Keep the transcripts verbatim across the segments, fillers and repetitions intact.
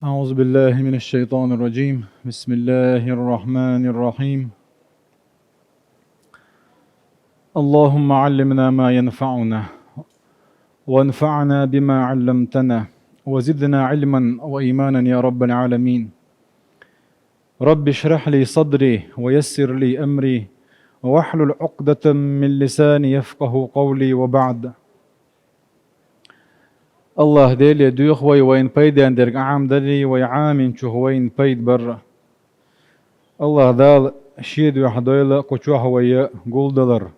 أعوذ بالله من الشيطان الرجيم. بسم الله الرحمن الرحيم. اللهم علمنا ما ينفعنا، وانفعنا بما علمتنا، وزدنا علما وإيمانا يا رب العالمين. رب اشرح لي صدري ويسر لي أمري واحلل عقدة من لساني يفقه قولي وبعد. АллахӀ Деле доьху вай вайна пайден дерг Ӏамадаррий, вай Ӏаминчух вайна пайда барра. АллахӀ Дала Шен дуьхьа дойла кху чохь вай гулдалар.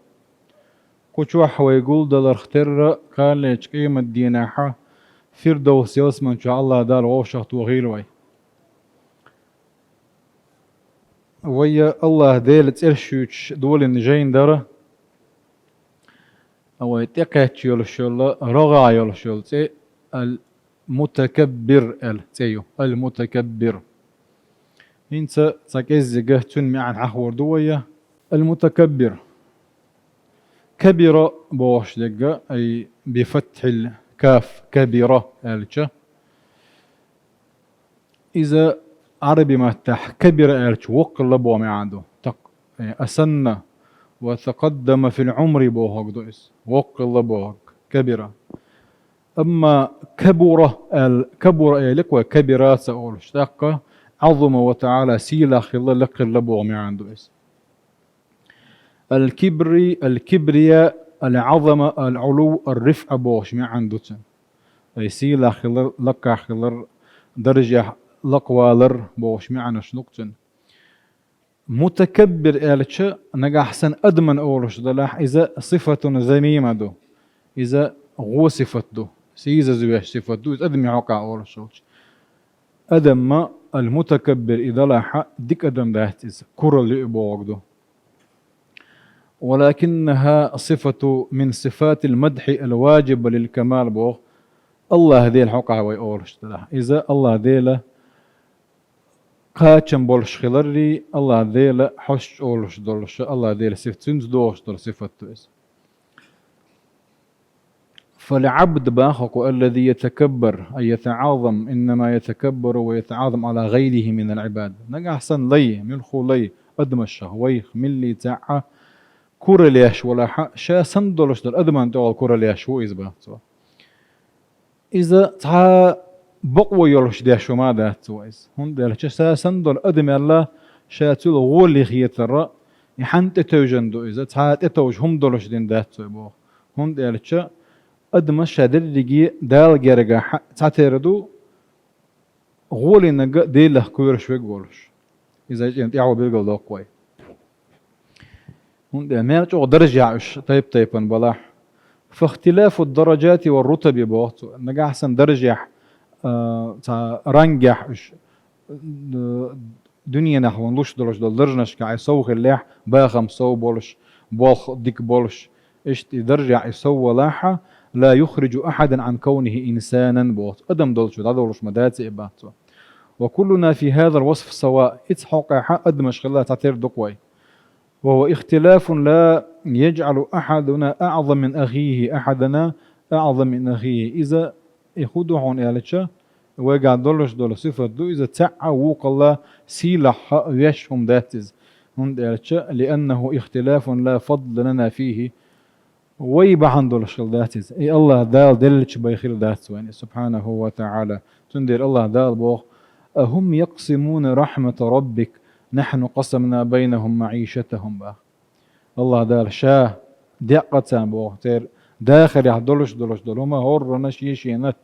Кху чохь вай гулдаларх терра кхаллечу къематдийнахьа Фирдовс ялсаман чохь АллахӀ Дала вовшахтохийла вай. Вай АллахӀ Делан цӀераш юьйцуш долийна жайна дара, а вай тӀекхаьчна йолуш йолу, рогӀехь йолуш йолу цӀе Ал-Мутакаббир аьлла цӀе ю. Ал-Мутакаббир. ХӀинца цхьа кӀеззига цуьнан маьӀна хьахор ду вай. Ал-Мутакаббир. Кабира бохуш дерг, ай, би фатхьил каф, кабира аьлча. Иза Ӏараби маттахь кабира аьлча воккхалла боху маьӀна ду. Так-, э, асанна ва такаддама фил Ӏумри бохург ду иза. Воккхалла бохург, кабира. Амма кабура аьлла, кабура элира вай, кабира ца олуш. ТӀаккха Ӏазума ва таӀала, сийлахь хилла, лекха хилла боху маьӀна ду иза. Ал-кибри, ал-кибрия, ал-Ӏазама, ал-Ӏулув, ар-рифӀа бохуш маьӀна ду цуьнан. Ай сийлахь хилар, лакхахь хилар, даржехь лакхавалар бохуш маьӀнаш ду-кх цуьнан. Мутакаббир аьлча, нагахь санна адаман олуш делахь, иза сифатун замима ду. Иза гӀо сифат ду. Сийсазвеш сифат ду, иза адамийн хьокъехь олуш долчу. Адаман ал-мутакаббир и делахь, дика адам дац иза, куралла ю и бохург ду. ولكنها صفة من صفات المدح الواجبة للكمال боху, АллахӀ Делан хьокъехь вай олуш делахь. Иза АллахӀ Делан кхачам болуш хиларрий, АллахӀ Делан хьоьстуш олуш долуш, АллахӀ Делан сифат, цуьнца догӀуш долу сифат ду иза. فالعبد боху, الذي يتكبر، أي يتعاظم، إنما يتكبر ويتعاظم على غيره من العباد. Нагахь санна лай, муьлхха лай, адамашах, вайх, милли цхьаъ, куралла еш валахь, ша санна долуш долу адаман тӀехула куралла еш ву иза, боху цо. Иза цхьа бакъо йолуш деш хӀума дац цо иза. ХӀунда аьлча ша санна долу адамел ша цуьнан гӀоле хетарра, и хьанна тӀетевжина ду иза, цхьа тӀетовжа хӀума долуш дина дац цо и боху. ХӀунда аьлча адамаш ша дерриге Дала гергахь цхьатерра ду, гӀоле нагахь Делах кхоьруш верг волуш. Иза айчӀенан тӀаьхьо билгалдоккху вай. ХӀунда аьлча мел чӀогӀа даржехь уьш тайп-тайпана балахь. فاختلاف الدرجات والرتب боху цо. Нагахь санна даржехь, а, цхьа рангехь уьш, д-, дуьненахь вайна луш долуш долу даржашкахь и сов хиллехь, бахам сов болуш, болх дика болуш, иштта и даржехь и сов валахь, لا يخرج أحدا عن كونه إنسانا боху цо. Адам долчу дӀадолуш ма дац и, боху цо. وكلنا في هذا الوصف سواء. Иза хьокъехь адамаш хилла цхьатерра ду-кх вай. وهو اختلاف لا يجعل أحدنا أعظم من أخيه، أحدنا أعظم من أخيه. Иза и хӀун ду хьуна аьлча, вайгахь долуш долу сифат ду, иза цхьаъ вукхалла сийлахь веш хӀума дац иза. ХӀунда аьлча, لأنه اختلاف لا فضل لنا فيه. Вай бахьана долуш хилла дац иза. И АллахӀ Дала деллачу бен хилла дац вайна, субхьанаху ва таӀала. Цундела АллахӀ Дала боху: أهم يقسمون رحمة ربك نحن قسمنا بينهم معيشتهم боху. АллахӀ Дала ша декъа царна боху, церан дахарехь долуш долуш долу хӀума хӀорранна шен-шена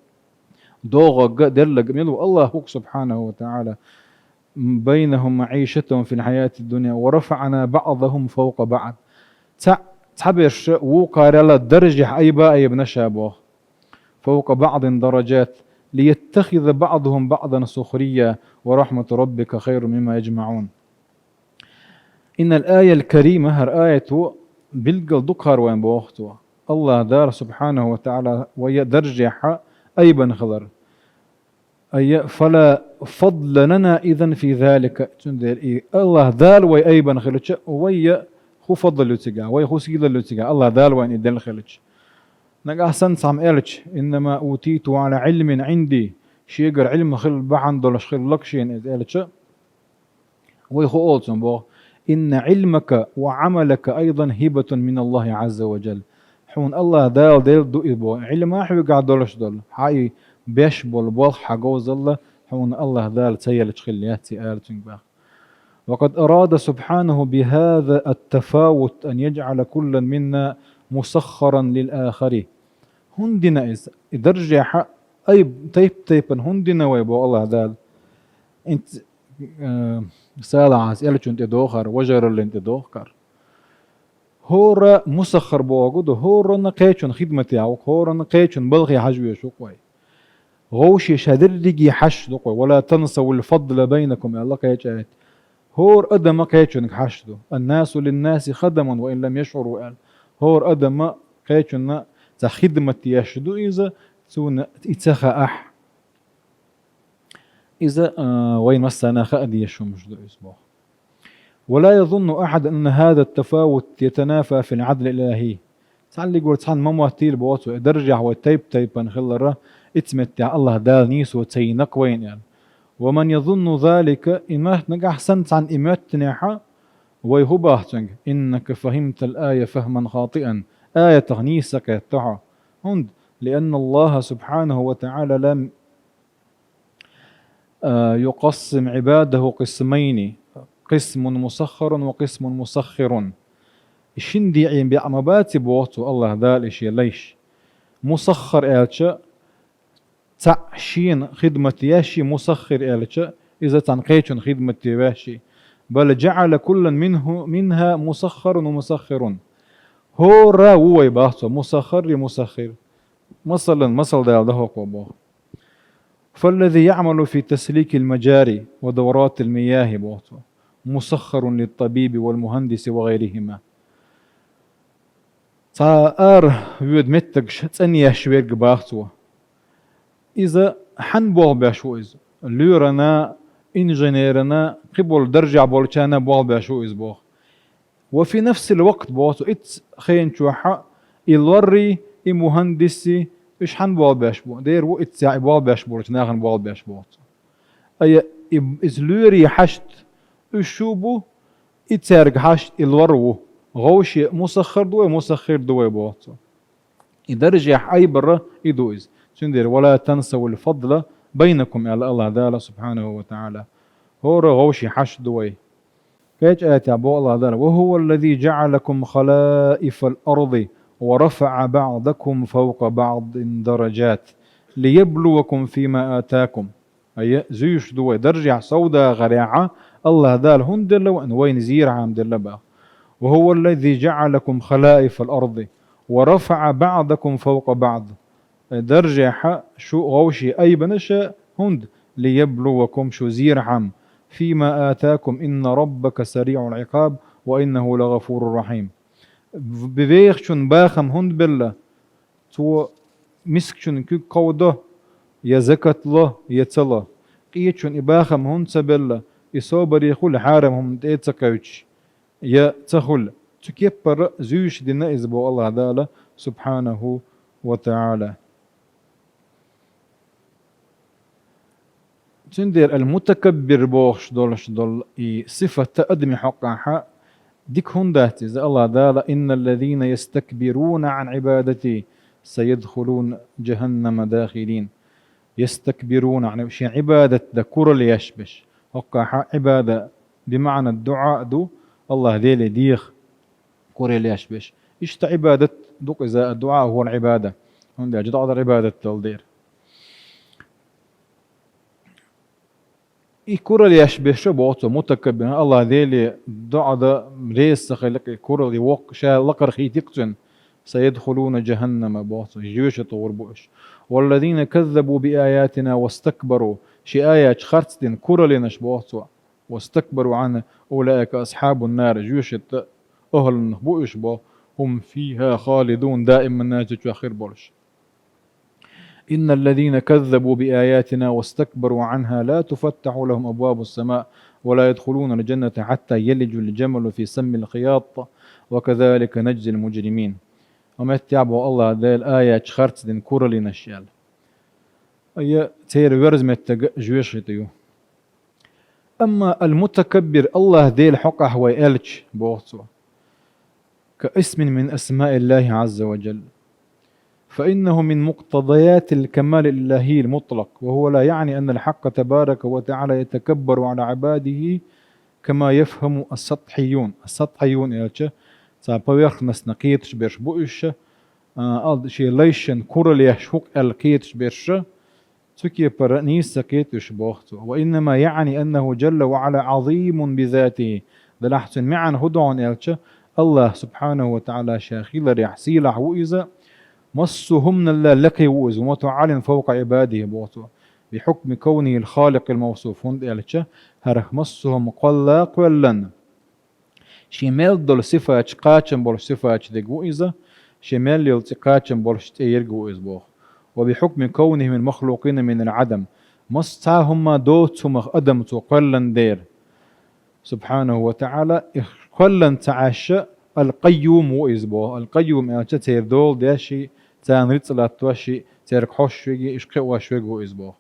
догӀург а, делларг а мила ву? АллахӀ ву-кх, субхьанаху ва таӀала. بينهم معيشتهم في الحياة الدنيا ورفعنا بعضهم فوق بعض. Цхьа-, цхьаберш вукхарел даржехь айба айбина ша боху. فوق بعض درجات ليتخذ بعضهم بعضا سخريا ورحمة ربك خير مما يجمعون. إن الآية الكريمة, хӀара аят ву, билггал ду-кх хӀара вайна боху цо. АллахӀ Дала, субхьанаху ва таӀала, вай даржехь айбина хилар. Ай, فلا فضل لنا إذا في ذلك. Цундела и АллахӀ Дала вай айбина хилча, вай хӀун фадл ю цигахь, вай хӀун сийлалла ю цигахь, АллахӀ Дала вайна и делла хилча. Нагахь санна цхьамма аьлча: إنما أوتيته على علم عندي, шегара Ӏилма хила бахьана долуш хилла-кх шена иза аьлча, вай хӀу олу цунна боху: «إن علمك وعملك أيضا هبة من الله عز وجل». Хьуна АллахӀ Дала делла ду и боху, Ӏилма хьоьгахь долуш долу, хьан и беш болу болх, хьан говзалла хьуна АллахӀ Дала ца еллачу хилла яц и, ала цуьнга боху. «وقد أراد سبحانه بهذا التفاوت أن يجعل كلا منا مسخرا للآخر». ХӀунда дина иза? И даржехь а айб-, тайп-тайпана хӀунда дина вай боху АллахӀ Дала? ХӀинца, э, салахьас элчун тӀе дохар, важараллин тӀе дохкар. ХӀора мусаххар бохург ду, хӀоранна кхечун хидматехь ву-кх, хӀоранна кхечун балхе хьажа везаш ву-кх вай. Вовшийн ша дерриге хьашт ду-кх вай. «ولا تنسوا الفضل بينكم», аьлла кхечу аят. ХӀора адама кхечунга хьашт ду. «الناس للناس خدم وإن لم يشعروا», аьлла. ХӀора адама кхечунна цхьа хидмат еш ду иза, цунна и ца хаахь. Иза, а, вайн массарна хаа дезаш хӀумаш ду иза боху. «ولا يظن أحد أن هذا التفاوت يتنافى في العدل الإلهي». Цхьаллиг вара цхьанна ма моттийла боху цо, и даржехь вай тайп-тайпана хилара, ицу меттехь АллахӀ Дала нийсо ца йина-кх вайна аьлла. «ومن يظن ذلك», и моьтту нагахь санна цхьанна и моьттинехь, вай хӀу боху цуьнга: «إنك فهمت الآية فهما خاطئا». Аятах нийса ца кхетта хьо. ХӀунда? «لأن الله سبحانه وتعالى لم а, يقسم عباده قسمين، قسم مسخر وقسم مسخر». И шина декъе бен ма бац и боху цо АллахӀ Дала и шен лайш. Мусаххар аьлча, цхьаъ шена хидмат еш и, мусаххир аьлча, иза цхьана кхечун хидмате веш и. «بل جعل كلا منه، منها مسخر ومسخر». ХӀора ву вай боху цо, мусаххар и мусаххир. Масалан, масал дала даха хӀокхо боху. «فالذي يعمل في تسليك المجاري ودورات المياه», боху цо, «مسخر للطبيب والمهندس وغيرهما». Цхьа ара воьду меттигаш цӀанъеш верг боху цо. Иза хьанна болх беш ву иза? Лоьрана, инженерана, кхин болу даржехь болчарна болх беш ву иза боху. «وفي نفس الوقت», боху цо, иццу хенчохь а и лорри, и мухӀандисси, уьш хьанна болх беш бу? Дера ву иццехь и болх беш болчу нахана болх беш, боху цо. Ая, и, иза лоьрий хьашт уьш шу бу, и цаьрга хьашт и лор ву. Вовшийн мусаххар ду вай, мусаххир ду вай, боху цо. И даржехь айбар и ду иза. Цундела: «ولا تنسوا الفضل بينكم», аьлла АллахӀ Дала, субхьанаху ва тагӀала. ХӀора вовшийн хьашт ду вай. Кхечу аятехь боху АллахӀ Дала: «وهو الذي جعلكم خلائف الأرض ورفع بعضكم فوق بعض درجات ليبلوكم فيما آتاكم». Ая, зуьйш ду вай, даржехь совдахарехь а АллахӀ Дала хӀунда делла вайна? Вайна зерхьама делла боху. «وهو الذي جعلكم خلائف الأرض ورفع بعضكم فوق بعض». Даржехь а шу вовшийн айбина ша, хӀунда? «ليبلوكم», шу зерхьама, «فيما آتاكم إن ربك سريع العقاب وإنه لغفور رحيم». Вехачун бахам хӀунда белла? Цо мискачун куьг кховдо, я закат ло, я ца ло. Къечун и бахам хӀунда ца белла? И собаре хуьлу, хьарам хӀума тӀе а ца кхевчаш, я ца хуьлу. Цу кеппара зуьйш дина иза боху АллахӀ Дала, субхьанаху ва тагӀала. Цундела ал-мутакаббир бохуш долуш долу и сифат адамийн хьокъехь дика хӀунда дац иза? АллахӀ Дала: «إن الذين يستكبرون عن عبادتي سيدخلون جهنم داخرين». «يستكبرون», яъни шен Ӏибадат дан куралла еш берш. ХӀокхахь Ӏибада бимаъна дуӀа а ду, АллахӀ Деле деха куралла еш берш. Иштта Ӏибадат ду-кх иза, дуӀа а хӀора Ӏибада. ХӀунда аьлча доӀа дар Ӏибадат долу дера. И куралла еш берш боху цо, мутакаббир, АллахӀ Деле доӀа дан реза ца хилла, и куралла, и воккха ша лакхара хийти-кх цуьнан. «سيدخلون جهنم», боху цо, жоьжахате гӀур бу уьш. «والذين كذبوا بآياتنا واستكبروا», шен аяташ харц дина куралла йинарш боху цо. «واستكبروا عنها أولئك أصحاب النار», жоьжахатан охӀланах бу уьш боху. «هم فيها خالدون», даиманна цу чохь хир болуш. «إن الذين كذبوا بآياتنا واستكبروا عنها لا تفتح لهم أبواب السماء ولا يدخلون الجنة حتى يلج الجمل في سم الخياط وكذلك نجزي المجرمين». Амма тӀехь боху АллахӀ Дала аяташ харц дина куралла йинарш аьлла. я церан верза меттиг жоьжахати ю. Амма аль-мутакаббир, Аллахь Дела хьокъехь вай аьлча, боху цо, كاسم من أسماء الله عز وجل، فإنه من مقتضيات الكمال الإلهي المطلق، وهو لا يعني أن الحق تبارك وتعالى يتكبر على عباده كما يفهم السطحيون. Ас-сатхьийюн аьлча, цхьа поверхностно кхеташ берш бу уьш, а, ал-, шен лайшна куралла еш хӀу-кх аьлла кхеташ берш, цу кепара нийса ца кхета уьш, боху цо. وإنما يعني أنه جل وعلا عظيم بذاته. Делахь цуьнан маьӀна хӀун ду хьуна аьлча, Аллахь субхьанаху ва таӀала ша хиларехь сийлахь ву иза, массо а хӀуманал лакхе ву иза, ومتعال فوق عباده, боху цо. بحكم كونه الخالق الموصوف, хӀунда аьлча хӀара массо а хӀума кхолла а кхоьллина, шен мел долу сифаташ кхачам болуш сифаташ дерг ву иза, шен мел йолу цӀе кхачам болуш цӀе ерг ву иза, боху. وبحكم كونه من المخلوقين من العدم. Массо а хӀумма доцу хӀумах адам цо кхоьллина дера, субхьанаху ва таӀала, и кхоьллина ца Ӏаш, аль-Къайюм ву иза, боху. Аль-Къайюм аьлча, церан дола деш а, царна рицкъ латтош а, цаьрга хьожуш верг а, уьш кхиош верг а ву иза, боху.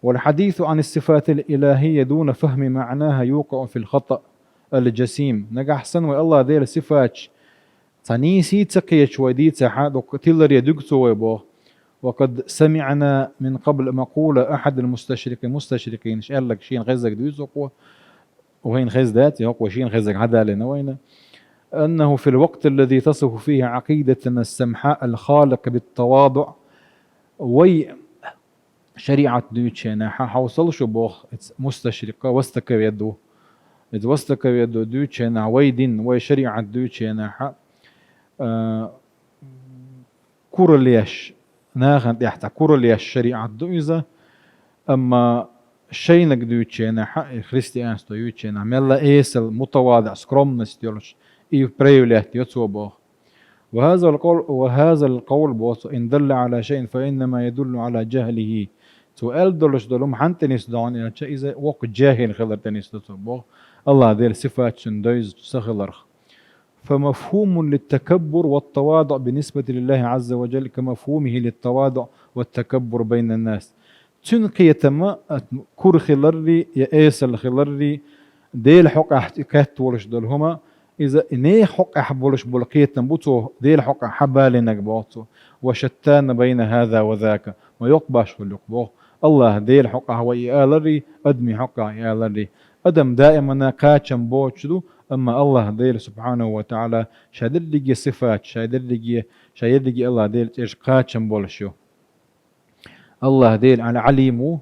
والحديث عن الصفات الإلهية دون فهم معناها يوقع في الخطأ الجسيم. Нагахь санна вай Аллахь Делан сифаташ цхьа нийса а ца кхеташ вай дийцахь, дукха тиларе дуьгу цо вай, боху. وقد سمعنا من قبل مقولة أحد المستشرقين, мусташрикъинаш аьлларг шена хезарг дуьйцу хӀокхо, вайна хезна дац, хӀокхо шена хезарг хьадалийна вайна, أنه في الوقت الذي تصف فيه عقيدتنا السمحاء الخالق بالتواضع, вай шариӀат дуьйцучу хенахь, хьовсал шу, боху, иза мусташрикъ, востоковед ву. Иза востоковед ву дуьйцучу хенахь, вай дин, вай шариӀат дуьйцучу хенахь, а, куралла еш, нахана тӀехь цхьа куралла еш шариӀат ду иза, амма шайниг дуьйцучу хенахь, и христианство юьйцучу хенахь, мелла эсала, мутавади, скромность йолуш, и проявлять йо цо, боху. وهذا القول، وهذا القول, боху цо, إن دل على شيء فإنما يدل على جهله. Цо аьлла долуш долу хӀума хьанна тӀе нисдо хьуна аьлча, иза воккха жаьхӀил хилар тӀе нисдо цо, боху, Аллахь Делан сифаташна девзаш ца хиларх. فمفهوم للتكبر والتواضع بالنسبة لله عز وجل كمفهومه للتواضع والتكبر بين الناس. Цуьнан кхетам, а, кура хиларрий, я эсала хиларрий, Делан хьокъехь кхетта волуш долу хӀума, иза и нехан хьокъехь болуш болу кхетам бу, цо Делан хьокъехь хьабалийнарг, боху цо. وشتان بين هذا وذاك. Ма йоккха башхалла ю-кх, боху. Аллахь Делан хьокъехь вай и аларрий, адамийн хьокъехь и аларрий. Адам даимана кхачам боцуш ду, амма Аллахь Дела, субхьанаху ва таӀала, ша дерриге сифаташ, ша дерриге, ша ерриге Аллахь Делан цӀераш кхачам болуш ю. Аллахь Дела Аль-Ӏалим ву,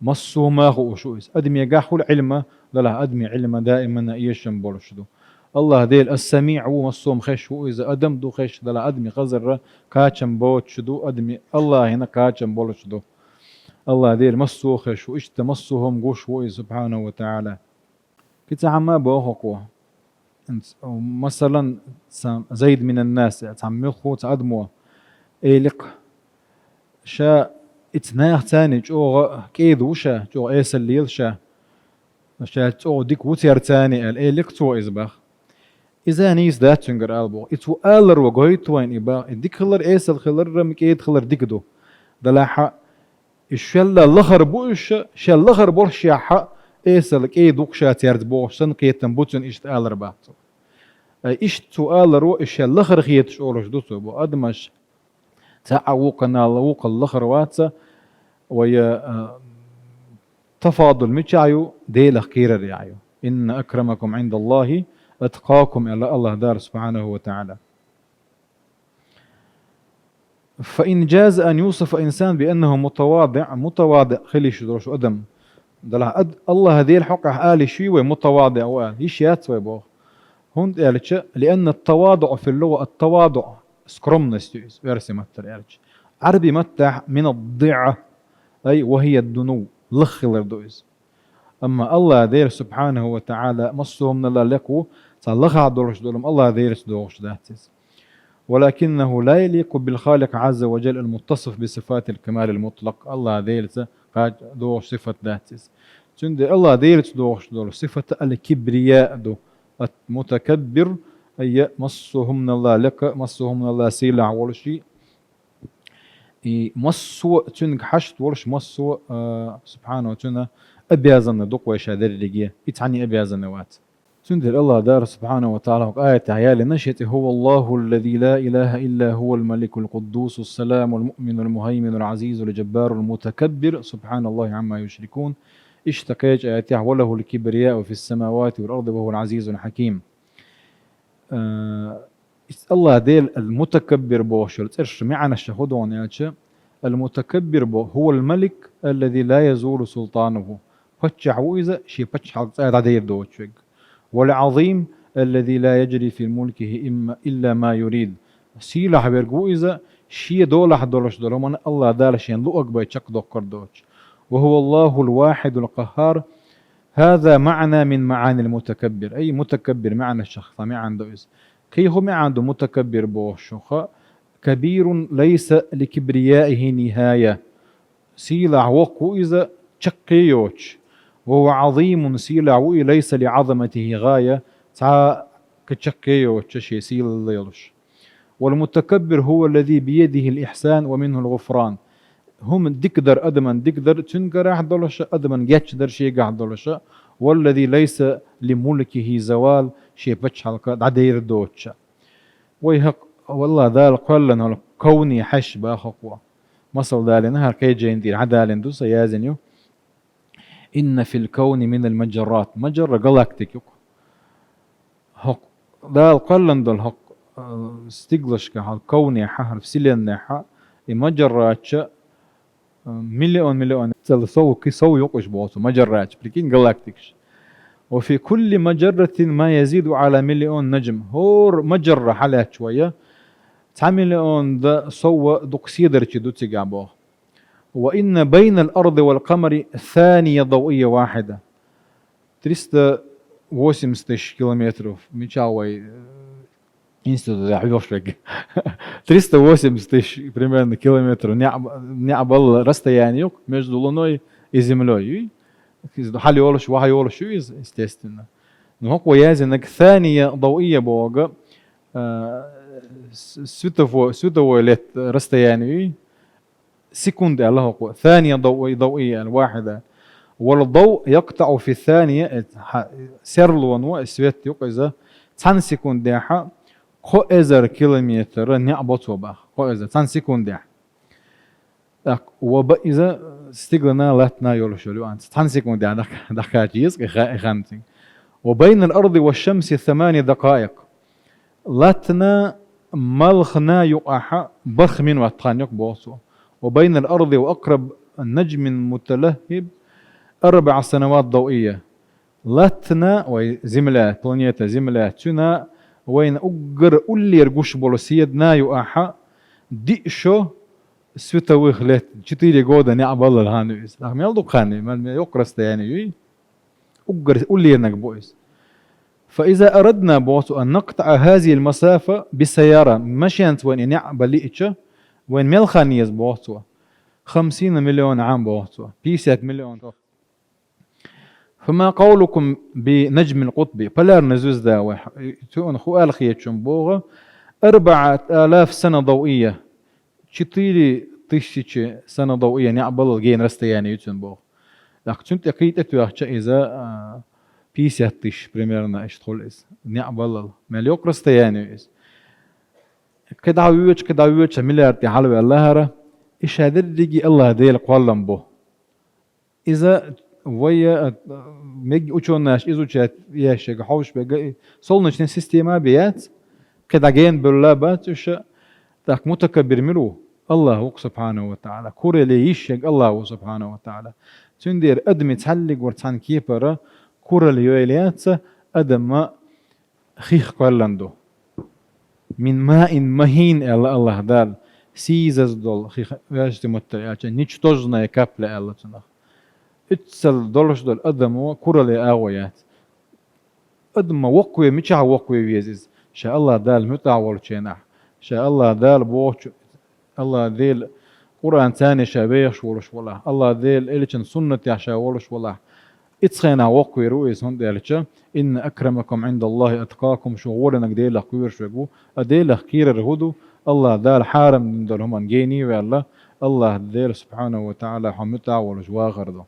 массо а хӀума хууш ву иза. Адамегахь хуьлу Ӏилма, делахь адамийн Ӏилма даимана эшам болуш ду. Аллахь Дела Ас-Самиъ ву, массо а хӀума хезаш ву иза. Адам ду хезаш, делахь адамийн хазарра кхачам боцуш ду, адамийн, Аллахьана кхачам болуш ду. Аллахь Дела массо а хезаш ву, иштта массо а хӀума гуш ву иза, субхьанаху ва таӀала. Кхин цхьа хӀума боху-кх. Масалан, цхьа Зайд минан-нас, цхьа муьлхха цхьа адамо элира-кх, ша, иза нахаца чӀогӀа кӀеда ву ша, чӀогӀа эсала лела ша, ша чӀогӀа дика ву цаьрца аьлла, элира-кх цо иза, боху. Иза нийса дац цуьнгара ала, боху. И цо аларо гойту вайна и, боху. И дика хилар, эсала хиларра, кӀеда хилар дика ду. Делахь, и шелла лахара бу уьш, шел лахара болуш яхь, эсала кӀеда ву-кх ша цаьрца бохуш санна кхетам бу цуьнан, иштта алар, боху цо. Ай, иштта цо аларо, и шел лахара хеташ олуш ду цо, боху. Адамаш цхьаъ вукхунал вукхул лахара вац, вай, а, тафадул мичахь ю, Делах кхерарехь ю. إن أكرمكم عند الله أتقاكم, аьлла Аллахь Дала, субхьанаху ва таӀала. فإن جاز أن يوصف إنسان بأنه متواضع, мутавади хила йиш долуш адам, делахь ад-, Аллахь Делан хьокъехь ала йиш юй вай мутавади ву аьлла? Йиш яц вай, боху. ХӀунда аьлча, لأن التواضع في اللغة, ат-таваду, скромность ю иза, оьрсийн маттара аьлча. Ӏарбийн маттахь من الضعة, أي وهي الدنو, лаха хилар ду иза. Амма Аллахь Дела, субхьанаху ва таӀала, массо а хӀуманал лекха ву, цхьа лахахь долуш долу хӀума Аллахь Делаца догӀуш дац иза. ولكنه لا يليق بالخالق عز وجل المتصف بصفات الكمال المطلق. Аллахь Делаца кхача догӀуш сифат дац иза. Цундела Аллахь Делаца догӀуш долу сифат аль-кибрияъ ду. Ат-мутакаббир, айя, массо а хӀуманал лекха, массо а хӀуманал сийлахь волуш, И массо а цуьнга хьашт волуш, массо а, а, субхьанаху, цуьнан обязанный ду-кх вай ша дерриге. И цхьанне обязанный вац. Цундела Аллах Дала субхьанаху ва тааля хӀокху аятехь ялийна шен цӀе: «هو الله الذي لا إله إلا هو الملك القدوس السلام المؤمن المهيمن العزيز الجبار المتكبر سبحان الله عما يشركون». Иштта кхечу аятехь: «وله الكبرياء في السماوات والأرض وهو العزيز الحكيم». А, Аллах Дела ал-Мутакаббир бохуш йолу цӀераш маьӀнаш хӀун ду аьлча, ал-Мутакаббир бо: «هو الملك الذي لا يزول سلطانه». Паччахь ву иза, шен пачхьалкх цкъа а дӀадер доцуш верг. «والعظيم الذي لا يجري في ملكه إما، إلا ما يريد». Сийлахь верг ву иза, шен долахь долуш долу хӀуманна Аллах Дала шен луъург бен чекхдоккхур доцуш. «وهو الله الواحد القهار». هذا معنى من معاني المتكبر. Ай, мутакаббир маьӀнашах цхьа маьӀна ду иза. Кхин хӀун маьӀна ду мутакаббир бохуш хьуха? «كبير ليس لكبريائه نهاية». Сийлахь воккха ву иза, чаккхе йоцуш. «وهو عظيم», сийлахь ву и, «ليس لعظمته غاية», цхьа а чаккхе йоцуш шен сийлалла йолуш. «والمتكبر هو الذي بيده الإحسان ومنه الغفران». ХӀума дика дар, адаман дика дар цуьнгахь долуш, адаман гечдар шегахь долуш. «والذي ليس لملكه زوال», шен пачхьалкх дӀадер доцуш. Вай хӀокху, валлахӀи, Дала кхоьллина хӀокху ковни хьаьш боху хӀокхо. Масал далийна, хӀара кхечу жайна тӀера хьадалийна ду, сан яздина ю. «إن في الكون من المجرات». Мажарра — галактика ю-кх. ХӀокху Дала кхоьллина долу хӀокху, а, стиглашкахь, хӀокху ковнехь, хӀара вселеннехь, и мажаррача, а, миллион, миллион, цхьа сов, кхин сов ю-кх уьш боху цо, мажаррача, прикинь, галактикаш. «وفي كل مجرة ما يزيد على مليون نجم». ХӀора мажарра хьалаьтташ вай, цхьа миллион дан сов дукха седарчий ду цигахь боху. «وإن بين الأرض والقمر ثانية ضوئية واحدة». Триста восемьдесят тысяч километров. Мичахь вай, э, институтехь хьоьхуш верг? Триста восемьдесят тысяч примерно километров неӀ-, неӀ баллал расстояние ю-кх между Луной и Землёй. Иза хьалайолуш, вахьайолуш ю иза, естественно. Но хӀокхо яздинарг ثانية ضوئية боху, э, с-, светово-, световой лет расстояние ю. Секунда аьлла хӀокхо. ثانية ضوئية، ضوئية аьлла, واحدة. «والضوء يقطع في الثانية», э, хьа-, серлоно, э, свет ю-кх иза, цхьана секундехь кхо эзар километр неӀ бо цо боху. Кхо эзар, цхьана секундехь. Так, ва ба иза стиглана, латтана йолуш йолу ю анца. Цхьана секундехь дах-, дахкача еза-кх и ха-, и хан цига. «وبين الأرض والشمس ثماني دقائق». Латтана, малхана юкъахь барх минот хан ю-кх боху цо. «وبين الأرض وأقرب نجم متلهب أربع سنوات ضوئية». Латтана, вай Земля, планета Земля, цуьнан вайна уггар уллера гуш болу седана юкъахь диъ шо световых лет, четыре года неӀ баллал хан ю иза. Нах мел дукха хан ю, мел, мел йоккха расстояние ю и? Уггар уллерниг бу иза. «فإذا أردنا», боху цо, «أن نقطع هذه المسافة بسيارة», машенца вайна и неӀ бан лиъча, вайна мел хан еза, боху цо. «خمسين مليون عام», боху цо. Пятьдесят миллион. «فما قولكم بنجم القطب», полярная звезда вай, цунах хӀун аьлла хеташ ю боху, «أربعة آلاف سنة ضوئية». Четыре тысячи сана ضوئية неӀ баллал гена расстояние ю цуьнан боху. ТӀаккха цуьнан тӀе кхин тӀе тоьхча иза, а, пятьдесят тысяч примерно иштта хуьлу иза. НеӀ баллал. Мел йоккха расстояние ю иза. Кхин дӀа воьдуш, кхин дӀа воьдуш, миллиард тӀе хьалаваьлла хӀара, и ша дерриге Аллах Делан кхоллам бу. Иза вай, а, мегий учёныш изучать еш ерг, хьовш берг, и солнечная система бен яц, кхин дӀа гена бевлла бац уьш, тӀаккха мутакаббир мила ву? Аллах ву-кх, субхьанаху ва таӀала. Куралла йиш ерг Аллах ву, субхьанаху ва таӀала. Цундела адамийн цхьаллигвар цхьана кепара куралла йойла яц, адам хих кхоьллина ду. «من ماء مهين», аьлла Аллах Дала, сийсаз долу хих, вежарий маттахь аьлча, ничтожная капля аьлла цунах. Иццал долуш долу адамо куралла агӀо яц. Адам ма воккхаве, мичахь воккхаве веза иза? Ша Аллах Дала муьтӀахь волчу хенахь, ша Аллах Дала бохучу Аллах Дела Къуръан царна ша вехаш волуш валахь, Аллах Дела элчан суннатехь ша волуш валахь, ицхенахь воккхавер ву иза, хӀунда аьлча: «إن أكرمكم عند الله أتقاكم», шу гӀоланиг Делах кхоьруш верг ву. А Делах кхерар хӀун ду? Аллах Дала хьарам дина долу хӀуманна гений а ваьлла, АллахӀ Дела субхьанахӀу ва тагӀала хьо муьтӀахь волуш вахар ду.